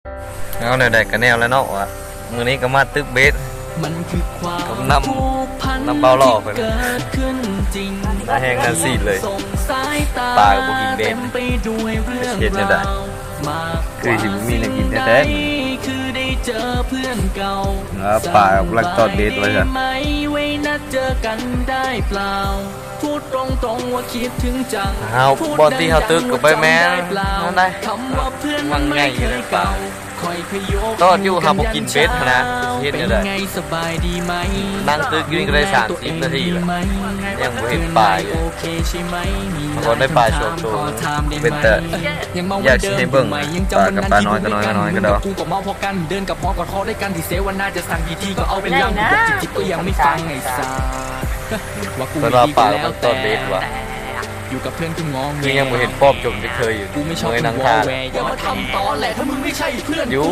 ເອົາແນວໃດກໍແນວແລ້ວເນາະ ວ່າມື້ນີ້ກໍມາຕຶກເບັດກັບນ້ຳ ນ້ຳເບົາຫຼໍ່ເພິ່ນ ໜ້າແຮງໜ້າສີດເລີຍ ປາກໍບໍ່ກິນເບັດ ເຮັດແນວໃດ ຄືຊິບໍ່ມີແນວກິນແທ້ໆ ປາກຳລັງຕອດເບັດວ່າຊັ້ນ. ເຮົາ ບ່ອນທີ່ເຮົາຕຶກກໍບໍ່ແມ່ນນັ້ນໃດ ຫວ່າງໃຫຍ່ຢູ່ໃນປ່າ ຕອນຢູ່ເຮົາບໍ່ກິນເບັດຫັ້ນນະ ເຮັດແນວໃດ ນັ່ງຕຶກຢູ່ນີ້ກໍໄດ້ສາມສິບນາທີແລ້ວ ຍັງບໍ່ເຫັນປາຢູ່ ມັນກໍໄດ້ປາສອງໂຕ ເປັນຕາ ຢາກຊິໃຫ້ເບິ່ງ ປາກັບປານ້ອຍກໍນ້ອຍ ປານ້ອຍກໍດອກ ເພິ່ນວ່າປາກຳລັງຕອດເບັດວ່າ ຄືຍັງບໍ່ເຫັນປອບຈົມຈັກເທື່ອຢູ່ ເມີຍນັ່ງທ່າ ຢູ່.